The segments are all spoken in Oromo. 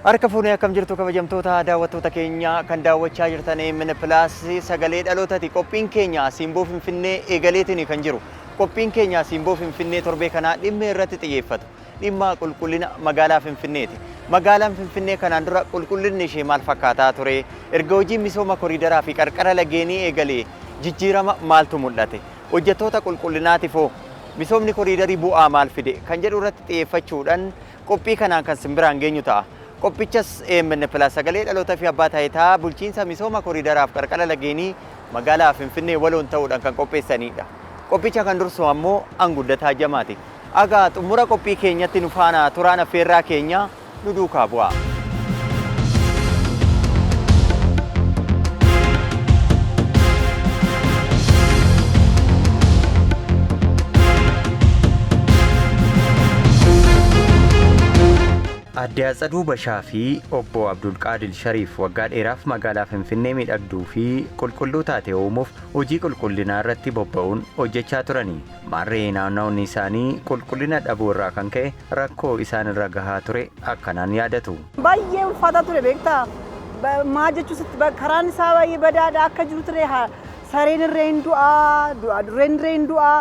Harka fuunee akkam jirtu, kabajamtoota daawwattoota keenya kan daawwachaa jirtan AMN Plus sagalee dhalootaati. Qophiin keenya Simboo Finfinnee eegaleetiin kan jiru. Qophiin keenya Simboo Finfinnee torbee kanaa dhimma irratti xiyyeeffatu dhimma qulqullina magaalaa Finfinneeti. Magaalaan Finfinnee kanaan dura qulqullinni ishee maal fakkaataa ture? Erga hojiin misooma koriidaraa fi qarqara lageenii eegalee jijjiirama maaltu mul'ate? Hojjettoota qulqullinaatiif hoo misoomni koriidarii bu'aa maal fide? Kan jedhu irratti xiyyeeffachuudhaan qophii kanaan kan simbiraan geenyu ta'a. Qophichas AMN Plus sagalee dhaloota fi abbaa taayitaa bulchiinsa misooma koriidaraaf qarqara lageenii magaalaa Finfinnee waloon ta'uudhaan kan qopheessanidha. Qophicha kan dursu ammoo Anguddataa Jamaati. Egaa xumura qophii keenyatti nu faana turaan affeerraa keenya, nu duukaa bu'aa. Aadde Atsaduu Bashaa fi Obbo Abdulqaadir Shariif waggaa dheeraaf magaalaa Finfinnee miidhagduu fi qulqulluu taate uumuuf hojii qulqullinaa irratti bobba'uun hojjechaa turani. Maarree naannoonni isaanii qulqullina dhabuu irraa kan ka'e rakkoo isaan irra gahaa ture akkanaan yaadatu. Baay'ee ulfaataa ture, beektaa? Maa jechuu sitti, karaan isaa baay'ee badaadha akka jiru ture. Sareen irree hin du'aa, adurreen irree hin du'aa,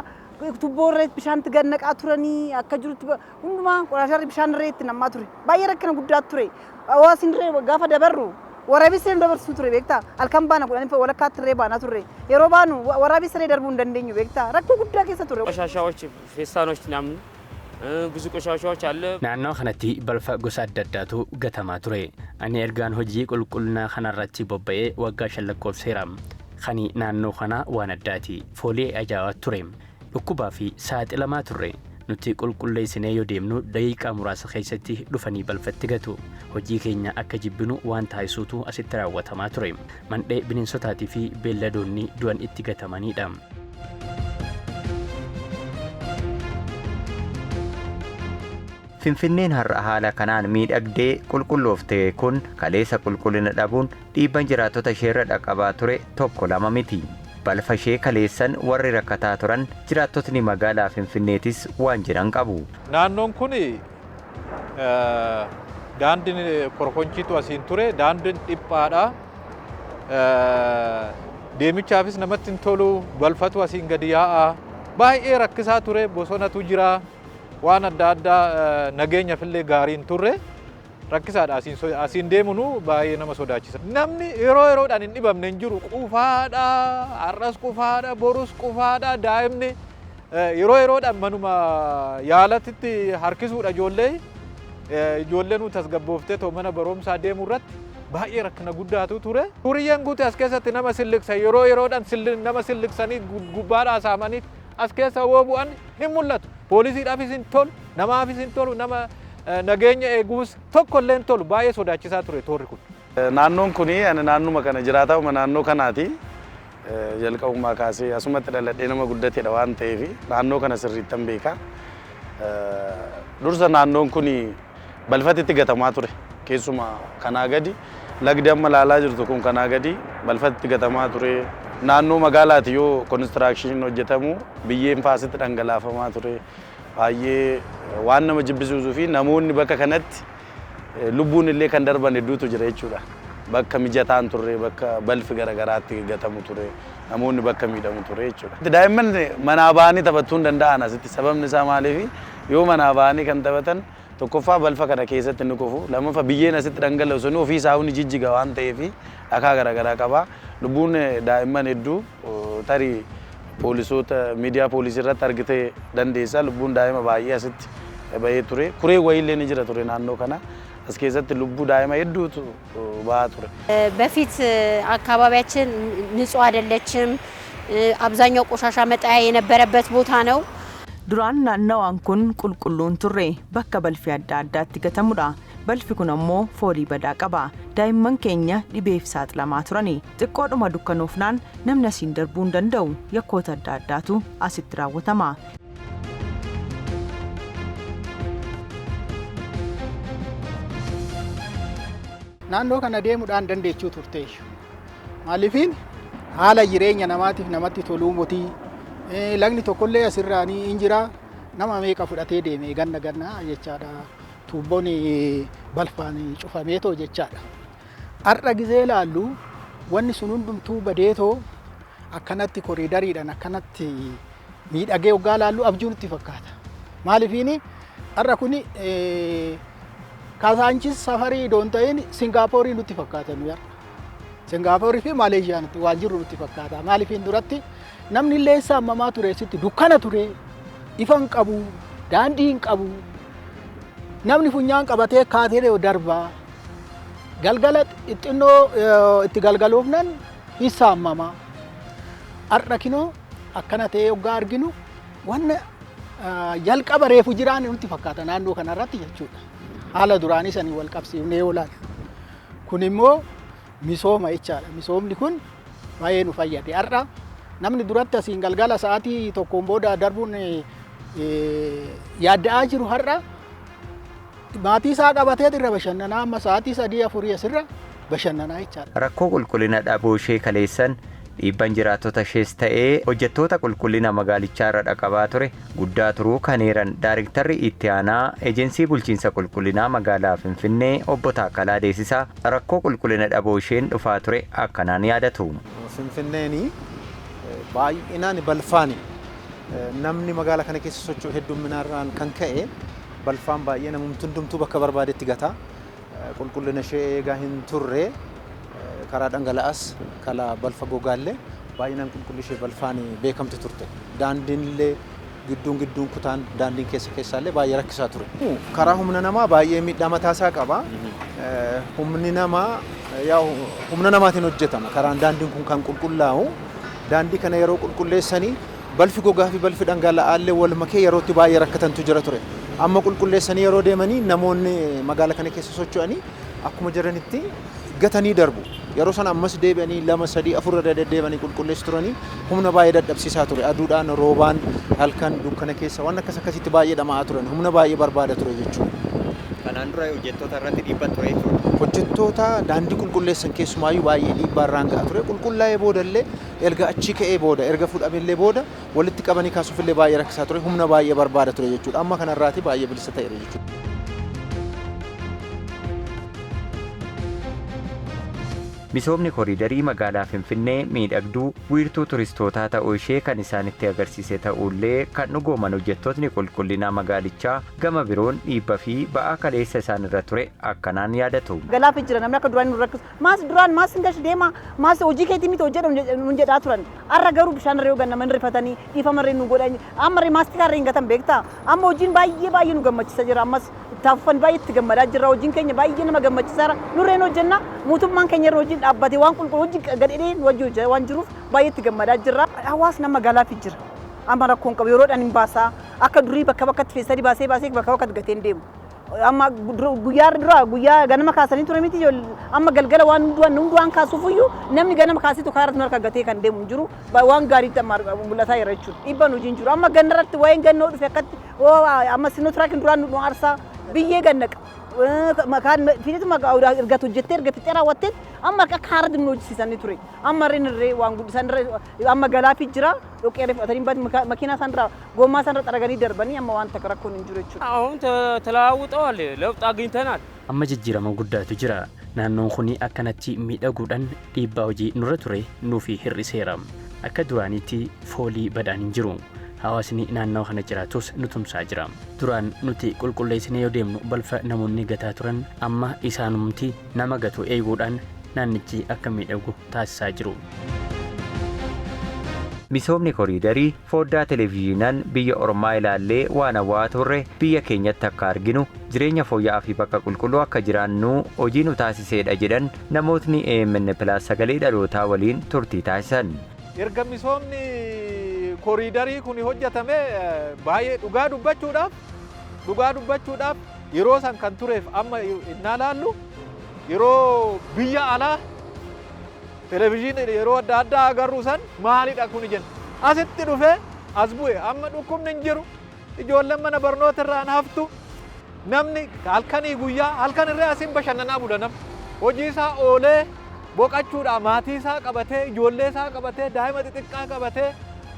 tubboo irree bishaanitti gad naqaa turanii, akka jirutti hundumaa qoraasharri bishaan irree itti nammaa ture. Baay'ee rakkina guddaa ture. Hawaasni irree gaafa dabarru waraabessi nu dabarsuu ture, beektaa? Halkan baana, 10:30tti irree baanaa turre. Yeroo baanu waraabessi irree darbuu hin dandeenyu, beektaa? Rakkoo guddaa keessa ture. ቆሻሻዎች ፌስታኖች ምናምን ብዙ ቆሻሻዎች አለ። Naannoo kanatti balfa gosa adda addaatu gatamaa ture. Ani ergaan hojii qulqullinaa kanarratti bobba'ee waggaa 5 lakkoofseera. Kani naannoo kanaa waan addaati. Foolii ajaa'aa ture. Dhukkubaa fi saaxilamaa turre. Nuti qulqulleessinee yoo deemnu daqiiqaa muraasa keessatti dhufanii balfatti gatu. Hojii keenya akka jibbinu waan taasisuutu asitti raawwatamaa ture. Mandhee bineensotaatii fi beelladoonni du'an itti gatamanidha. Finfinneen har'a haala kanaan miidhagdee qulqulloofte kun kaleessa qulqullina dhabuun dhiibban jiraattota isheerra dhaqqabaa ture tokko lama miti. Balfa ishee kaleessan warri rakkataa turan jiraattotni magaalaa Finfinneetis waan jedhan qabu. Naannoon kun daandiin korkonchiitu asiin ture, daandiin dhiphaadha. Deemichaafis namatti hin tolu, balfatu asiin gadi yaa'a. Baay'ee rakkisaa ture, bosonatu jira. Waan adda addaa nageenyaafillee gaarii hin turre, rakkisaadha. Asiin deemunu baay'ee nama sodaachisa. Namni yeroo yeroodhaan hin dhibamne hin jiru. Qufaadha, har'as qufaadha, borus qufaadha. Daa'imni yeroo yeroodhaan manuma yaalatitti harkisuudha ijoollee. Ijoollee nu tasgabbooftee too mana barumsaa deemuu irratti baay'ee rakkina guddaatu ture. Huriyyeen guute as keessatti nama silliqsan, yeroo yeroodhaan nama silliqsanii gubbaadhaa saamanii as keessa yoo bu'an hin mul'atu. Poolisiidhaafis hin tolu, namaafis hin tolu, nama nageenya eeguus tokko illee hin tolu. Baay'ee sodaachisaa ture toorri kun. Naannoon kun, ani naannuma kana jiraataa naannoo kanaati. Jalqabumaa kaasee asumatti dhaladhee nama guddatedha waan ta'eef naannoo kana sirriittan beeka. Dursa naannoon kun balfatti itti gatamaa ture. Keessumaa kanaa gadi lagdi amma ilaalaa jirtu kun kanaa gadi balfatti itti gatamaa ture. Naannoo magaalaati yoo constructioniin hojjetamu biyyeen faasitti dhangalaafamaa ture. Baay'ee waan nama jibbisiisuu fi namoonni bakka kanatti lubbuun illee kan darban hedduutu jira jechuudha. Bakka mijataan turre, bakka balfi garaagaraatti gatamu ture, namoonni bakka miidhamu ture jechuudha. Daa'imman manaa ba'anii taphachuu hin danda'an asitti. Sababni isaa maaliif? Yoo manaa ba'anii kan taphatan, tokkoffaa balfa kana keessatti ni kufu, lammaffaa biyyeen asitti dhangala'u sun ofii isaa ni jijjiga waan ta'eef dhakaa garaagaraa qaba. Lubbuun daa'imman hedduu, tarii poolisoota miidiyaa poolisii irratti argitee dandeessa. Lubbuun daa'ima baay'ee asitti bahee ture. Kuree wayiillee ni jira ture naannoo kana. As keessatti lubbuu daa'ima hedduutu bahaa ture. በፊት አካባቢያችን ንጹህ አይደለችም። አብዛኛው ቆሻሻ መጣያ የነበረበት ቦታ ነው። Duraan naannawaan kun qulqulluun turre, bakka balfi adda addaatti gatamudha. Balfi kun ammoo foolii badaa qaba. Daa'imman keenya dhibeef saaxilamaa turani. Xiqqoodhuma dukkanoofnaan namni asiin darbuu hin danda'u. Yakkoota adda addaatu asitti raawwatama. Naannoo kana deemuudhaan dandeechuu turteessu. Maaliifiin haala jireenya namaatiif namatti toluu motii, lagni tokkollee asirraa ni hin jira, nama meeqa fudhatee deeme ganna ganna jechaadha. Tuubboon balfaan cufameetoo jechaadha. Har'a gizee ilaallu wanni sun hundumtuu badeetoo akkanatti koriidariidhaan akkanatti miidhagee hoggaa ilaallu abjuu nutti fakkaata. Maaliifiini har'a kuni Kaasaanchis safarii iddoo hin ta'in Singaaporii nutti fakkaata nu har'a. Singaaporii fi Maaleeshiyaa nutti waan jirru nutti fakkaata. Maaliifiin duratti namni illee saamamaa ture sitti dukkana ture, ifa hin qabu, daandii hin qabu. Namni funyaan qabatee kaatee darbaa. Galgala xixinnoo itti galgaloofnan hin saamama. Har'a kinoo akkana ta'ee hoggaa arginu wanna jalqaba reefu jiraan nutti fakkaata naannoo kanarratti jechuudha. Haala duraanii sanii wal qabsiifnee yoo ilaallu. Kun immoo misooma jechaadha. Misoomni kun baay'ee nu fayyade. Har'a namni duratti asiin galgala sa'aatii tokkoon booda darbuun yaadda'aa jiru har'a maatii isaa qabatee irra bashannanaa amma sa'aatii 3 4 asirra bashannanaa jechaadha. Rakkoo qulqullina dhabuu ishee kaleessan dhiibban jiraattota ishees ta'ee hojjettoota qulqullina magaalichaa irra dhaqabaa ture guddaa turuu kan eeran Daarektarri itti aanaa Ejensii Bulchiinsa Qulqullinaa Magaalaa Finfinnee Obbo Taakkalaa Deessisaa rakkoo qulqullina dhabuu isheen dhufaa ture akkanaan yaadatu. Finfinneen baay'inaan balfaani namni magaala kana keessa socho'u heddumminaarraan kan ka'e balfaan baay'ee namumti hundumtuu bakka barbaadetti gata. Qulqullina ishee eegaa hin turre, karaa dhangala'aas karaa balfa gogaallee baay'inaan qulqulli ishee balfaan beekamti turte. Daandiin illee gidduun gidduun kutaan daandiin keessa keessaallee baay'ee rakkisaa ture. Karaa humna namaa baay'ee miidhaa mataasaa qaba. Humni namaa humna namaatiin hojjetama. Karaan daandiin kun kan qulqullaa'u daandii kana yeroo qulqulleessanii balfi gogaa fi balfi dhangala'aallee wal makee yerootti baay'ee rakkatantu jira ture. Amma qulqulleessanii yeroo deemanii namoonni magaala kana keessa socho'anii akkuma jiranitti gatanii darbu. Yeroo sana ammas deebi'anii 2 3 4 irra deddeebi'anii qulqulleessu turanii humna baay'ee dadhabsiisaa ture. Aduudhaan, roobaan, halkan dukkana keessa waan akkas akkasitti baay'ee dhama'aa turan. Humna baay'ee barbaada ture jechuudha. Kanaan dura hojjettoota irratti dhiibbaan ture jechuudha. Hojjettoota daandii qulqulleessan keessumaayyuu baay'ee dhiibbaa irraan ga'a ture. Qulqullaa'ee boodallee erga achii ka'ee booda erga fuudhamellee booda walitti qabanii kaasuufillee baay'ee rakkisaa ture. Humna baay'ee barbaada ture jechuudha. Amma kanarraati baay'ee bilisa ta'eera jechuudha. Misoomni koriidarii magaalaa Finfinnee miidhagduu wiirtuu turistootaa ta'uu ishee kan isaanitti agarsiise ta'ullee kan dhugooman hojjettootni qulqullinaa magaalichaa gama biroon dhiibbaa fi ba'aa kaleessa isaan irra ture akkanaan yaadatu. Galaafii jira namni akka duraan nu rakkisu. Maas duraan maas hin gashi deema maas hojii keetii miti hojjedhu nun jedhaa turan. Har'a garuu bishaan irra yoo gannaman rifatanii dhiifama irra nu godhan amma irra maastikaa irra hin gatan beektaa. Amma hojiin baay'ee baay'ee nu gammachiisa jira ammas taaffan baay'ee itti gammadaa jirra, hojiin keenya baay'ee nama gammachiisaara. Nurreen hojjenna mootummaan keenya irra hojiin dhaabbatee waan qulqulluu hojii gadhee nu wajjin hojjeta waan jiruuf baay'ee itti gammadaa jirra. Hawaasni nama galaafii jira. Amma rakkoon qabu yeroodhaan hin baasaa akka durii bakka bakkatti feessanii baasee baasee bakka bakkatti gatee hin deemu. Amma guyyaa dura guyyaa ganama kaasanii ture miti, amma galgala waan hundumaan kaasuufiyyuu namni ganama kaasitu karaa harka gatee kan deemu hin jiru. Waan gaariitti amma mul'ataa jira jechuudha. Dhiibbaan hojiin jiru. Amma ganna irratti waa'een gannoo dhufe akkatti amma sinootiraakiin duraan nu aarsaa biyyee gannaqa. Makaan fiituma erga hojjettee erga fixee raawwattee amma akka haaraan nu hojjisiisanii ture. Amma irreen irree waan guddisan irree amma galaafii jira dhoqqee fudhatanii makiinaa isaan irraa gommaa isaan irra xaraganii darbanii amma waan takka rakkoon hin jiru jechuudha. አሁን ተለዋውጠዋል፣ ለውጥ አግኝተናል። Amma jijjiirama guddaatu jira. Naannoon kun akkanatti miidhaguudhaan dhiibbaa hojii nurra ture nuufi hir'iseera. Akka duraaniitti foolii badaan hin jiru. Hawaasni naannoo kana jiraatus nu tumsaa jira. Duraan nuti qulqulleessinee yoo deemnu balfa namoonni gataa turan amma isaanumti nama gatu eeguudhaan naannichi akka miidhagu taasisaa jiru. Misoomni koriidarii foddaa televezyiinaan biyya ormaa ilaallee waan hawwaa turre biyya keenyatti akka arginu jireenya fooyya'aa fi bakka qulqulluu akka jiraannu hojii nu taasiseedha jedhan namootni AMN Plus sagalee dhalootaa waliin turtii taasisan. Erga misoomni koriidarii kun hojjetame baay'ee dhugaa dubbachuudhaaf yeroo san kan tureef amma innaa laallu yeroo biyya alaa televezyiinii yeroo adda addaa agarru san maalidha kun jenna. Asitti dhufee as bu'e amma dhukkubni hin jiru, ijoolleen mana barnoota irraan haftu, namni halkanii guyyaa halkan irree asiin bashannanaa bula, namni hojii isaa oolee boqachuudha maatii isaa qabatee, ijoollee isaa qabatee, daa'ima xixiqqaa qabatee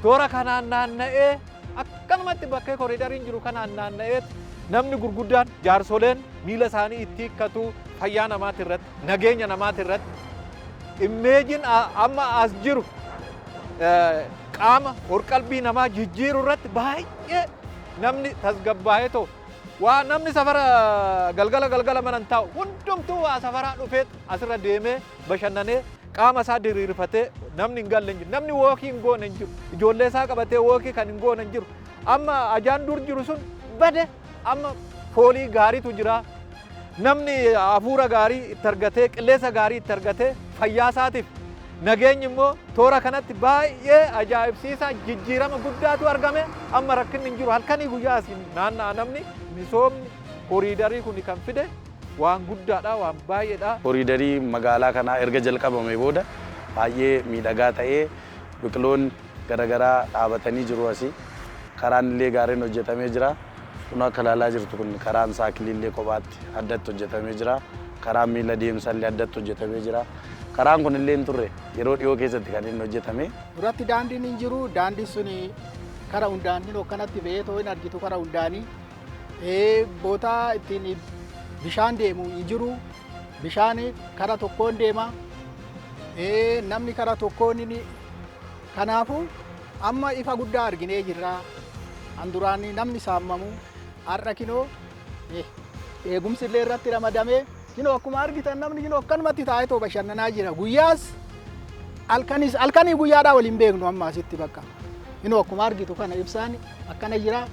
toora kanaan naanna'ee akkanumatti bakkee koriidariin jiru kanaan naanna'ee Namni gurguddaan jaarsoleen miila isaanii itti hiikkatu fayyaa namaati irratti, nageenya namaati irratti. Imageiin amma as jiru qaama qorqalbii namaa jijjiiruu irratti baay'ee namni tasgabbaa'ee ta'u waa namni safara galgala galgala mana hin taa'u, hundumtuu waa safaraa dhufeet asirra deemee bashannanee qaama isaa diriirfatee namni hin galle hin jiru. Namni walkii hin goone hin jiru. Ijoollee isaa qabatee walkii kan hin goone hin jiru. Amma ajaan dur jiru sun bade, amma foolii gaariitu jira. Namni hafuura gaarii itti argatee, qilleensa gaarii itti argatee, fayyaa isaatiif nageenyi immoo toora kanatti baay'ee ajaa'ibsiisaa jijjiirama guddaatu argame. Amma rakkinni hin jiru, halkanii guyyaa asiin naanna'a namni. Misoomni koriidarii kun kan fide waan guddaadha, waan baay'eedha. Koriidarii magaalaa kanaa erga jalqabame booda baay'ee miidhagaa ta'ee biqiloonni garaagaraa dhaabatanii jiru asii. Karaan illee gaariin hojjetamee jira. Kun akka ilaalaa jirtu kun karaan saayikilii illee kophaatti addatti hojjetamee jira. Karaan miila deemsa illee addatti hojjetamee jira. Karaan kun illee hin turre, yeroo dhiyoo keessatti kan inni hojjetame. Duratti daandiin hin jiru, daandiin sun kara hundaan akkanatti ba'ee too hin argitu kara hundaanii. Bootaa ittiin bishaan deemu hin jiru, bishaan kara tokkoon deema, namni kara tokkoon. Kanaafuu amma ifa guddaa arginee jirra. An duraan namni saamamu har'a kinoo eegumsi illee irratti ramadamee, kinoo akkuma argitan namni kinoo akkanumatti taa'ee too bashannanaa jira. Guyyaas halkanis, halkanii guyyaadhaa waliin beeknu amma asitti bakka. Kinoo akkuma argitu kana ibsaan akkana jira.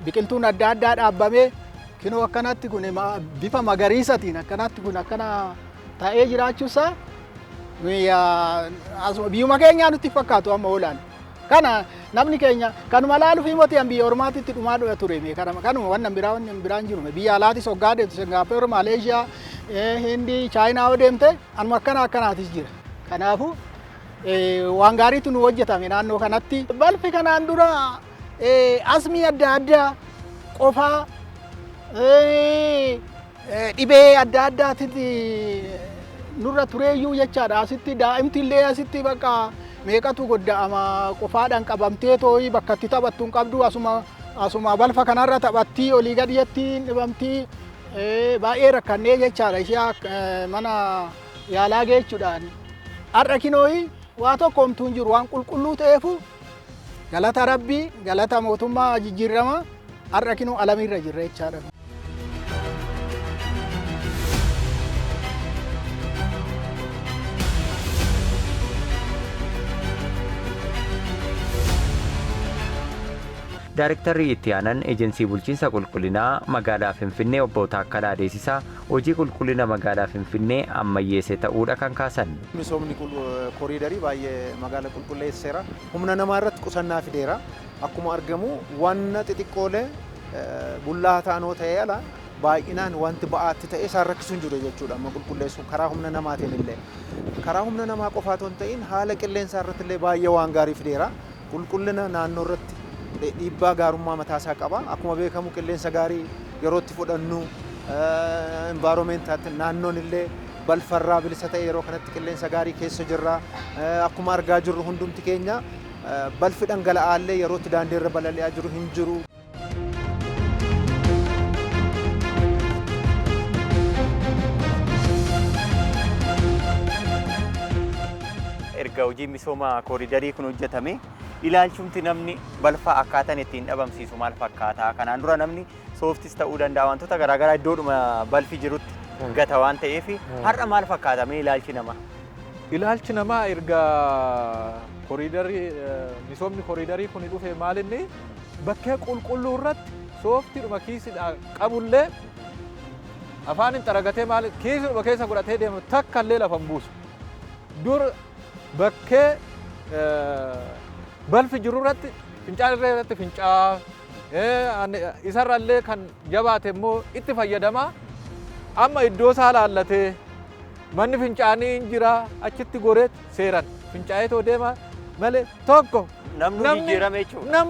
Biqiltuun adda addaa dhaabbamee kinoo akkanatti kun bifa magariisatiin akkanatti kun akkana ta'ee jiraachuusaa biyyuma keenyaa nutti fakkaatu amma oolaan. Kana namni keenya kanuma laaluuf himoti an biyya ormaatitti dhumaa dhufa ture mee kanuma wannan biraa wannan biraan jiru. Biyya alaatis hoggaa deemte, Singaappoor, Maaleeshiyaa, Hindii, Chaayinaa yoo deemte anuma akkana akkanaatis jira. Kanaafuu waan gaariitu nu hojjetame naannoo kanatti. Balfi kanaan dura asmii adda addaa qofaa, dhibee adda addaatitti nurra tureeyyuu jechaadha. Asitti daa'imti illee asitti bakka meeqatu godda'ama, qofaadhaan qabamtee too'ii bakka itti taphattu hin qabdu, asuma balfa kanarra taphattii olii gadi jettiin dhibamtii, baay'ee rakkannee jechaadha ishee mana yaalaa geechuudhaan. Har'a kinooyi waa tokko homtuu hin jiru, waan qulqulluu ta'eefu galata Rabbii, galata mootummaa jijjiirama, har'a kinoo alamiirra jirra jechaadha. Daarektarri itti aanan Ejensii Bulchiinsa Qulqullinaa Magaalaa Finfinnee Obbo Taakkalaa Deessisaa hojii qulqullina magaalaa Finfinnee ammayyeesse ta'uudha kan kaasan. Misoomni koriidarii baay'ee magaala qulqulleesseera. Humna namaa irratti qusannaa fideera. Akkuma argamu wanna xixiqqoolee bullaa ta'anoo ta'ee ala baay'inaan wanti ba'aatti ta'e isaan rakkisuu hin jiru jechuudha amma qulqulleessuun karaa humna namaatiin illee. Karaa humna namaa qofaa otoo hin ta'in haala qilleensaa irratti illee baay'ee waan gaarii fideera. Qulqullina naannoo irratti dhiibbaa gaarummaa mataasaa qaba. Akkuma beekamu qilleensa gaarii yeroo itti fudhannu, environmentaatti naannoon illee balfarraa bilisa ta'e, yeroo kanatti qilleensa gaarii keessa jirra. Akkuma argaa jirru hundumti keenya balfi dhangala'aa illee yeroo itti daandii irra balali'aa jiru hin jiru. Erga hojii misooma kooriidarii kun hojjetame ilaalchumti namni balfa akkaataan ittiin dhabamsiisu maal fakkaata? Kanaan dura namni sooftis ta'uu danda'a, wantoota garaagaraa iddoodhuma balfi jirutti gata waan ta'eef, har'a maal fakkaata mee ilaalchi namaa? Ilaalchi namaa erga koriidarii, misoomni koriidarii kun dhufe maal inni bakkee qulqulluu irratti sooftiidhuma kiisidhaa qabullee afaan hin xaragatee maal kiisidhuma keessa godhatee deemu, takka illee lafa hin buusu. Dur bakkee balfi jiru irratti fincaan irree irratti fincaa, isarra illee kan jabaate immoo itti fayyadamaa. Amma iddoo isaa laallatee manni fincaanii hin jira, achitti goreet seeran fincaa'eetoo deema malee tokko. Namnu jijjiirame jechuudha.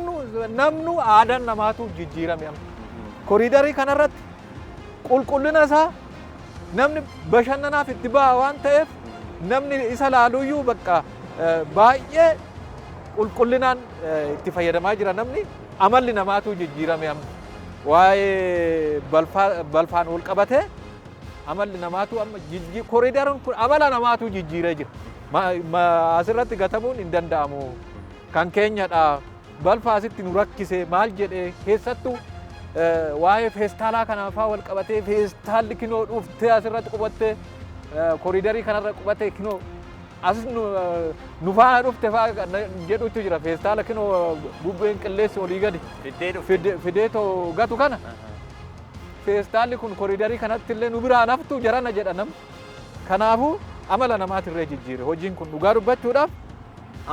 Namnu aadaan namaatu jijjiirame amma. Koriidarii kanarratti qulqullina isaa namni bashannanaaf itti ba'a waan ta'eef namni isa laaluyyuu bakka baay'ee qulqullinaan itti fayyadamaa jira namni, amalli namaatu jijjiirame amma. Waa'ee balfaan wal qabate amalli namaatu amma koriidaruun kun amala namaatu jijjiiree jira. Asirratti gatamuun hin danda'amu. Kan keenyadha. Balfa asitti nu rakkise maal jedhee keessattuu waa'ee feestaalaa kanaafaa wal qabatee feestaalli kinoo dhuftee asirratti qubattee koriidarii kanarra qubatee kinoo as nu faana dhufte faa jedhutu jira. Feestaala kinoo bubbeen qilleensi olii gadi fidee too gatu kana feestaalli kun koriidarii kanatti illee nu biraa naftu jarana jedha nam. Kanaafuu amala namaatirree jijjiire hojiin kun dhugaa dubbachuudhaaf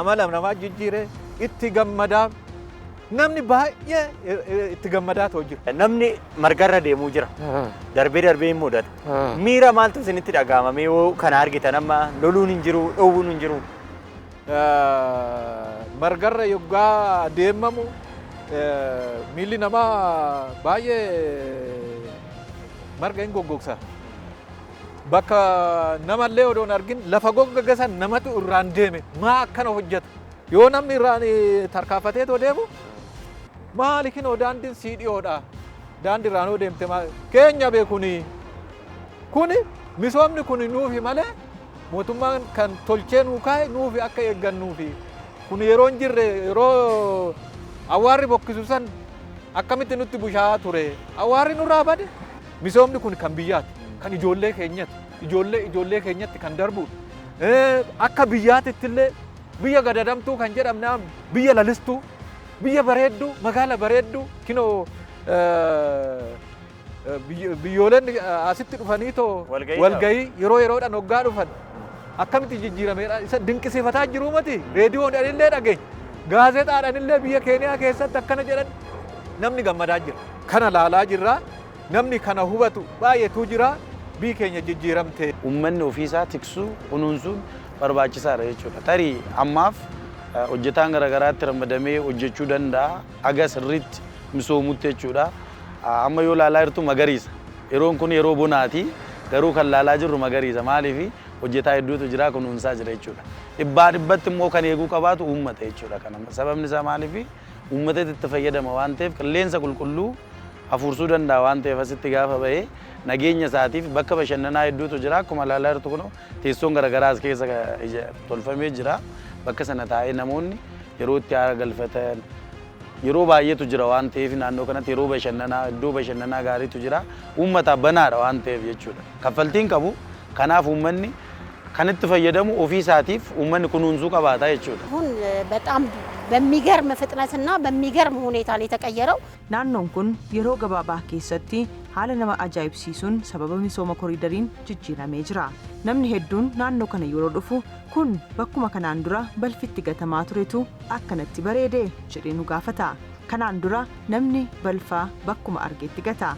amala namaa jijjiire itti gammadaa namni baay'ee itti gammadaa ta'u jira. Namni margarra deemuu jira. Darbee darbee hin mudata. Miira maaltu isinitti dhaga'ama mee yoo kana argitan amma loluun hin jiru, dhoowwuun hin jiru. Margarra yoggaa deemamu miilli namaa baay'ee marga hin goggogsa. Bakka namallee odoo hin argin lafa goggoge san namatu irraan deeme maa akkana hojjeta. Yoo namni irraan tarkaanfatee too deemu maali kinoo daandiin sii dhiyoodha. Daandii irraan yoo deemte maal keenya beekuni. Kuni misoomni kun nuufi malee mootummaan kan tolchee nuu kaa'e nuufi akka eeggannuufi. Kun yeroo hin jirre yeroo awwaarri bokkisu san akkamitti nutti bushaa'aa ture. Awwaarri nurraa bade. Misoomni kun kan biyyaati. Kan ijoollee keenyatti. Ijoollee ijoollee keenyatti kan darbudha. Akka biyyaatitti illee biyya gadadamtuu kan jedhamne biyya lalistuu, biyya bareedduu, magaala bareedduu kinoo biyyooleen asitti dhufanii too walgahii yeroo yeroodhaan hoggaa dhufan akkamitti jijjiirameedha isa dinqisiifataa jiru mati reediyoodhaan illee dhageenya gaazexaadhaan illee biyya Keeniyaa keessatti akkana jedhan namni gammadaa jira. Kana laalaa jirra namni kana hubatu baay'eetu jira biyyi keenya jijjiiramte. Uummanni ofiisaa tiksuu kunuunsuun barbaachisaadha jechuudha. Tarii ammaaf hojjetaan garaagaraatti ramadamee hojjechuu danda'a haga sirriitti misoomutti jechuudha. Amma yoo laalaa jirtu magariisa. Yeroon kun yeroo bonaati. Garuu kan laalaa jirru magariisa. Maaliif hojjetaa hedduutu jira kunuunsaa jira jechuudha. Dhibbaa dhibbatti immoo kan eeguu qabaatu uummata jechuudha. Kana sababni isaa maaliif uummatatti itti fayyadama waan ta'eef qilleensa qulqulluu hafuursuu danda'a waan ta'eef asitti gaafa bahee nageenya isaatiif bakka bashannanaa hedduutu jira. Akkuma laalaa jirtu kun teessoon garaagaraa as keessa tolfamee jira. Bakka sana taa'ee namoonni yeroo itti haara galfatan yeroo baay'eetu jira waan ta'eef naannoo kanatti yeroo bashannanaa iddoo bashannanaa gaariitu jira. Uummataaf banaadha waan ta'eef jechuudha. Kaffaltiin qabu kanaaf uummanni kan itti fayyadamu ofii isaatiif uummanni kunuunsuu qabaata jechuudha. አሁን በጣም በሚገርም ፍጥነትና በሚገርም ሁኔታ ነው የተቀየረው። Naannoon kun yeroo gabaabaa keessatti haala nama ajaa'ibsiisuun sababa misooma koriidariin jijjiiramee jira. Namni hedduun naannoo kana yeroo dhufu kun bakkuma kanaan dura balfitti gatamaa turetu akkanatti bareede jedhee nu gaafata. Kanaan dura namni balfaa bakkuma argetti gata.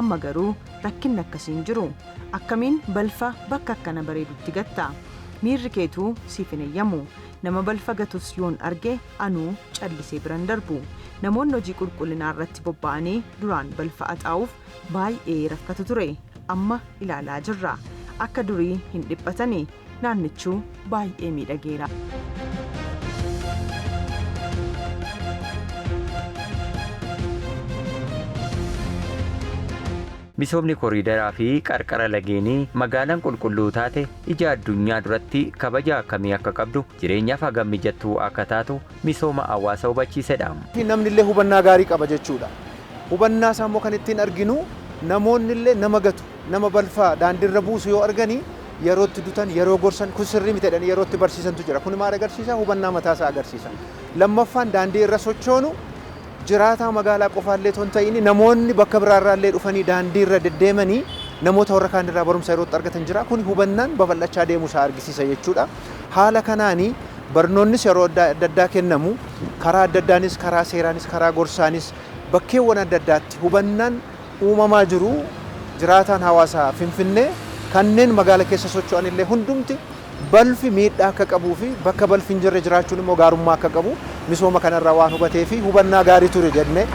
Amma garuu rakkinni akkasii hin jiru. Akkamiin balfa bakka akkana bareedutti gatta? Miirri keetuu siif hin eeyyamu. Nama balfa gatus yoon arge anuu callisee biran darbu. Namoonni hojii qulqullinaa irratti bobba'anii duraan balfa haxaa'uuf baay'ee rakkatu ture. Amma ilaalaa jirra. Akka durii hin dhiphatani. Naannichuu baay'ee miidhageera. Misoomni koriidaraa fi qarqara lageenii magaalaan qulqulluu taate ija addunyaa duratti kabaja akkamii akka qabdu jireenyaaf hagam mijattuu akka taatu misooma hawaasa hubachiisedha. Namni illee hubannaa gaarii qaba jechuudha. Hubannaa isaa immoo kan ittiin arginu namoonni illee nama gatu, nama balfaa daandiirra buusu yoo arganii yeroo itti dutan, yeroo gorsan kun sirrii miti jedhanii yeroo itti barsiisantu jira. Kun maal agarsiisa? Hubannaa mataa isaa agarsiisa. Lammaffaan daandii irra sochoonu jiraataa magaalaa qofaallee otoo hin ta'in namoonni bakka biraarraallee dhufanii daandii irra deddeemanii namoota warra kaan irraa barumsa yeroo itti argatan jira. Kun hubannaan babal'achaa deemuu isaa argisiisa jechuudha. Haala kanaanii barnoonnis yeroo adda addaa kennamu karaa adda addaanis karaa seeraanis karaa gorsaanis bakkeewwan adda addaatti hubannaan uumamaa jiru jiraataan hawaasaa Finfinnee kanneen magaala keessa socho'an illee hundumti balfi miidhaa akka qabuu fi bakka balfi hin jirre jiraachuun immoo gaarummaa akka qabu misooma kanarraa waan hubatee fi hubannaa gaarii ture jennee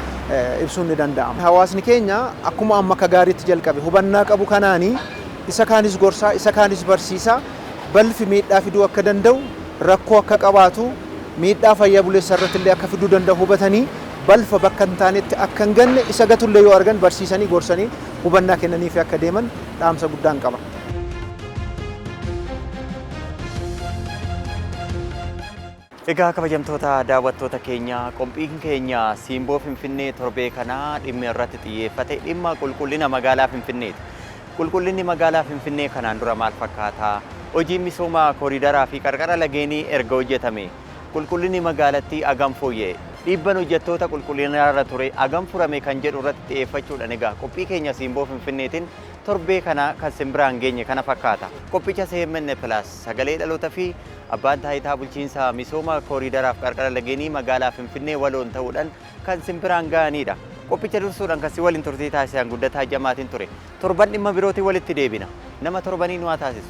ibsuun ni danda'ama. Hawaasni keenya akkuma amma akka gaariitti jalqabe hubannaa qabu kanaanii isa kaanis gorsaa isa kaanis barsiisaa balfi miidhaa fiduu akka danda'u rakkoo akka qabaatu miidhaa fayyaa buleessa irratti illee akka fiduu danda'u hubatanii Balfa bakka hin taanetti akka hin ganne, isa gatullee yoo argan barsiisanii, gorsanii, hubannaa kennaniif akka deeman dhaamsa guddaan qaba. Egaa kabajamtoota daawwattoota keenya, qophiin keenya Simboo Finfinnee torbee kanaa dhimma irratti xiyyeeffate dhimma qulqullina magaalaa Finfinneeti. Qulqullinni magaalaa Finfinnee kanaan dura maal fakkaata? Hojiin misooma kooriidaraa fi qarqara lageenii erga hojjetame qulqullinni magaalattii hagam fooyya'e? Dhiibban hojjettoota qulqullina irra ture hagam furame kan jedhu irratti xiyyeeffachuudhaan egaa qophii keenya Simboo Finfinneetiin torbee kana kan simbiraan geenye kana fakkaata. Qophicha CMN Plus, Sagalee Dhaloota fi Abbaan Taayitaa Bulchiinsa Misooma Kooriidaraaf Qarqara Lageenii magaalaa Finfinnee waloon ta'uudhaan kan simbiraan ga'anidha. Qophicha dursuudhaan kan si waliin turtii taasisan Guddataa Jamaatiin ture. Torban dhimma birootiin walitti deebina. Nama torbanii nu haa taasisu.